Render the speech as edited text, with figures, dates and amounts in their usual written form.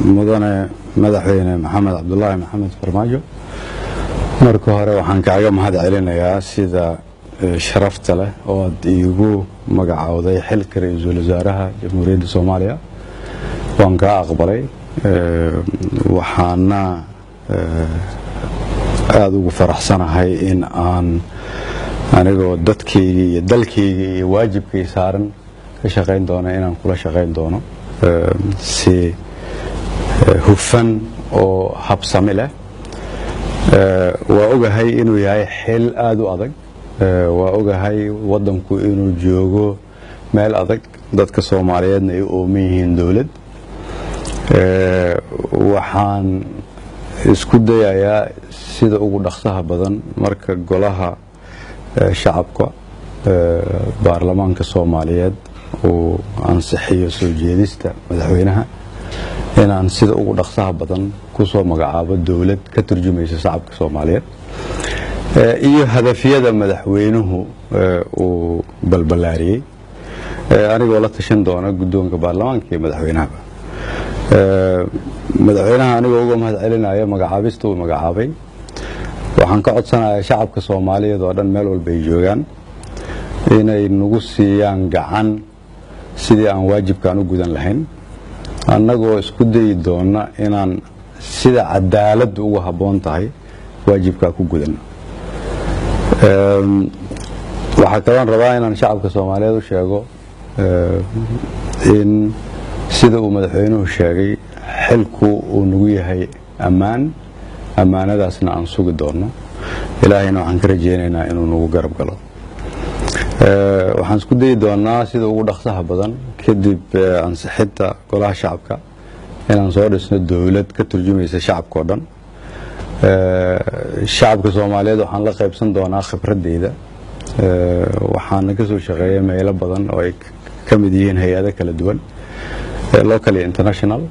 Mudane Madaxweyne Maxamed Cabdulaahi Maxamed Farmaajo, marka hore waxaan kaaga mahad celinayaa sida sharafta leh oo aad iigu magacowday xilka ra-iisul wasaaraha Jamhuuriyadda Soomaaliya. Waan kaa aqbalay, waxaana aada ugu faraxsanahay in aan anigoo dadkayga iyo dalkayga iyo waajibkay saaran ka shaqayn doono, inaan kula shaqayn doono si hufan oo habsami leh. Waa ogahay inuu yahay xil aada u adag. Waa ogahay waddanku inuu joogo meel adag, dadka Soomaaliyeedna ay u ooman yihiin dowlad. Waxaan isku dayayaa sida ugu dhaqsaha badan marka Golaha Shacabka Baarlamaanka Soomaaliyeed uu ansixiyo soo jeedista madaxweynaha inaan sida ugu dhaqsaha badan kusoo magacaabo dowlad ka turjumaysa shacabka Soomaaliyeed iyo hadafyada madaxweynuhu uu balballaariyey, anigoo la tashan doona guddoonka baarlamaanka iyo madaxweynahaba. Madaxweynaha anigoo uga mahad celinaya magacaabista uu magacaabay, waxaan ka codsanayaa shacabka Soomaaliyeed oo dhan meel walba ay joogaan inay nagu siiyaan gacan sidii aan waajibkaan u gudan lahayn, annagoo isku dayi doona inaan sida cadaaladdu ugu habboon tahay waajibkaa ku gudanno. Waxaa kaloon rabaa inaan shacabka Soomaaliyeed u sheego in sida uu madaxweynuhu sheegay xilku uu nagu yahay ammaan, ammaanadaasna aan sugi doono. Ilaahayna waxaan ka rajeynaynaa inuu nagu garab galo. Waxaan isku dayi doonaa sida ugu dhaqsaha badan kadib ansixinta Golaha Shacabka inaan soo dhisno dowlad ka turjumaysa shacabka oo dhan. Shacabka Soomaaliyeed waxaan la qaybsan doonaa khibradeyda. Waxaana ka soo shaqeeyay meelo badan oo ay ka mid yihiin hay-ado kala duwan, local iyo international.